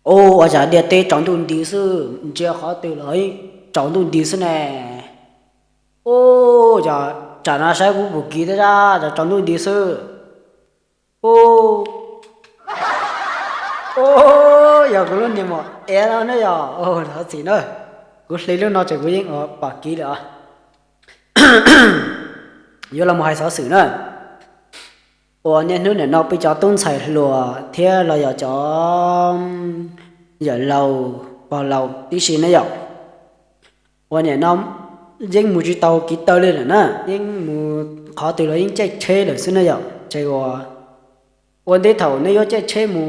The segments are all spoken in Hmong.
Ua cas diaj teb tsaus ntuj nti xwb, ntsia qhov twg los tsaus ntuj nti xwb ne. Ua cas tsam no saib kuv pum kiv thiab, tsaus ntuj nti xwb. Ua, yog kuv lub niag mos ev no ne yog, thov txim na. Kuv hle lub no ces kuv yeej ua pom kiv lawm os. Yuav los mus hais xov xwm na. Uas niaj hnub nim no peb cov tub ntxhais hluas thiab los yog cov yawm laus pog laus tib si ne yom, uas nim no yeej mus tsis tau kev taw li lawm na, yeej mus qhov twg los yeej caij tsheb lawm xwb na yom. Ces uas ua ntej thaum nej yuav caij tsheb mus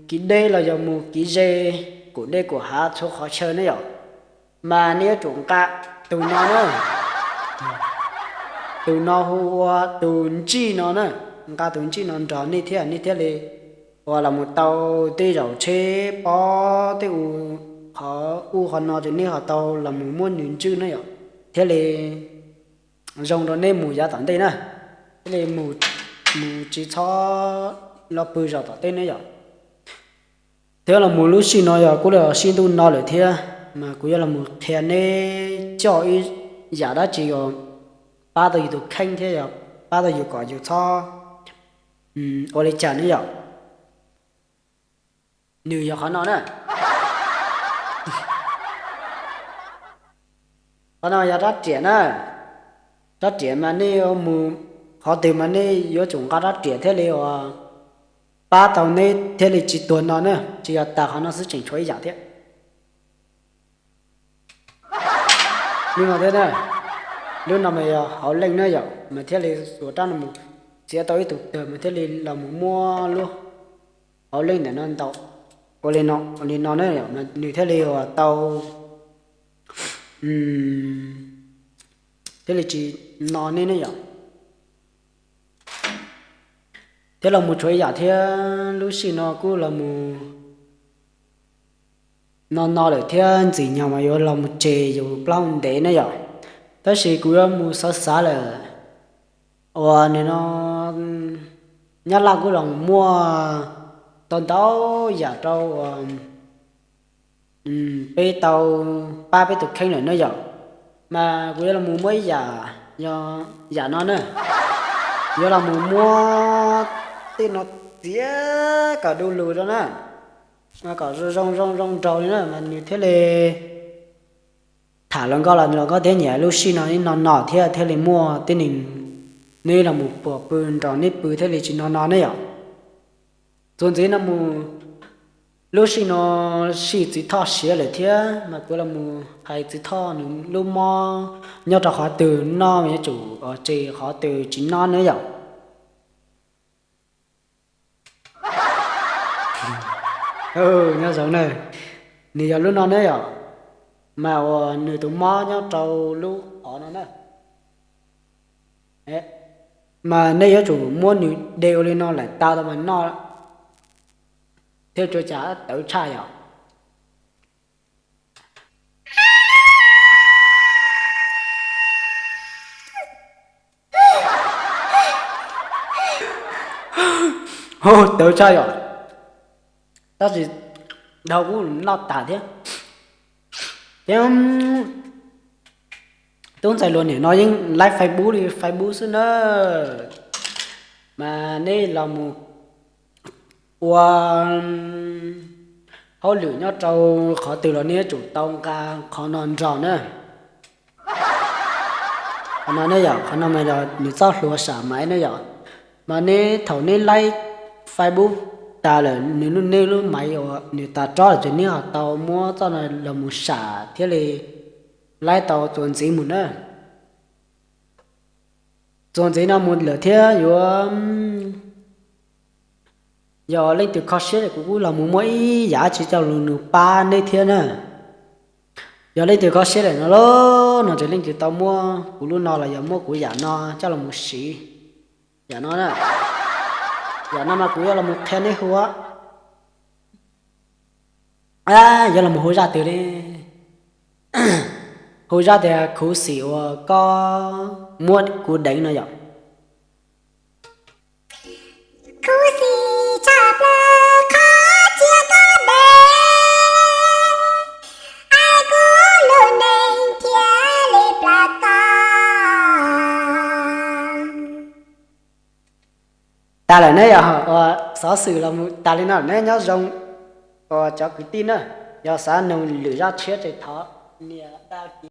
kev deb los yog mus kev ze, kum dej kum hav txhua qhov chaw ne yom, mas nej yuav tsum nqa tus no na, tus no hu ua tus ntsij no na, nqa tus ntsij no nrog nej thiab, nej thiaj li uas los mus tau tej zaum tsheb pob tej u, qhov u qhov no ces nej ho tau los mus muab nws ntswj na yom, thiaj li zoo rau nej mus yav tom ntej na, thiaj li mus tsis txhob los pw zos tom tej ne yom. Thiab los mus lub sij no yog kuj los sij ntuj no lawm thiab, mas kuv yuav los mus qhia neb coj ib yam dab tsi uas pab tau yus tus kheej thiab yog pab tau yus kom yus txhob ua li cas ne yom. Nws yog qhov no na. Qhov no yog rab riam na. Rab riam mas nej mus qhov twg mas nej yuav tsum nqa rab riam thiaj li uas pab tau neb thiaj li tsis tuag no na, tsis yog tas qhov no xwb tseem tshuav ib yam thiab. Lub no thiab na, lub no mas yog hauv leej na yom, mas thiaj li xuas rab no mus txiav tau ib tug tawg mas thiaj li los mus muab lub hauv leej ntawm no ntaus ua li no, ua li no na yom, mas nws thiaj li uas tau, thiaj li tsis no nej ne yom. Thiab los mus tshuav ib yam thiab, lub sij no kuj los mus no no lawm thiab, ntxim nyog mas yuav los mus tseg yus plaub hau ntev na yom. Tab sis kuv yuav mus xav xav lawm, uas nim no Nyab Laj kuj los muaj tau ntau yam rau uas peb tau pab peb tus kheej lawm na yom. Mas kuv yuav los mus muab ib yam, yog yam no na, yuav los mus muab tej no txiav kom du lug rau na, kom zoo zoo zoo nraug li na mas nws thiaj li tham hluas nkauj los hluas nkauj thiaj nyiam. Lub sij no ib no no thiab thiaj li muaj tib neeg neb los mus puas pw nrog neb pw thiaj li tsis no no ne yom. Txuas ntxiv no mus, lub sij no sij Txiv Thoj siav lawm thiab mas kuv los mus hais Txiv Thoj nws lub mob nyob rau qhov twg noj yuav tsum tseg, qhov twg tsis noj ne yom. Nyob zoo na, nws yog lub no ne yom, mas uas nws tus mob nyob rau lub qhov no na. Mas nej yuav tsum muab nws de ua li no lawm tas tau mas noj thiaj tsuas cas tawv tshaj yom. Tawv tshaj yom. Tab sis dhau kuj noj tas thiab. Thiab tub ntxhais hluas nim no yeej laib Facebook li Facebook xwb na. Mas nej los mus ua hauj lwm nyob rau qhov twg los nej yuav tsum tau nqa qhov no nrog na. Qhov no ne yom, qhov no mas yog nws txoj hlua sam maiv ne yom. Mas neb thaum neb laib Facebook tas lawm, nws lub, neb lub maiv uas nws tas rob lawm ces neb ho tau muab txoj no los mus sam thiaj li laib tau txuas ntxiv mus na. Txuas ntxiv no mus lawm thiab yuav, yog leej twg kho siab kuv kuj los mus muab ib yam dab tsi coj los nws pab neb thiab na. Yog leej twg kho siab lawm no los no ces leej twg tau muab kuv lub no los yog muab kuv yam no coj los mus siv. Yam no na, yam no mas kuv yuav los mus qhia neb hu, yuav los mus hu zaj twg li? Hu zaj tias khuv xim uas koj muab kuv deev no yom. Khuv xim tshaj plaws qhov cia koj deev Tas lawm neb yog, xov xwm los mus tas li no, neb nyob zoo, cov kwv tij na, yog xav noog lwm zaj tshiab ces thov nias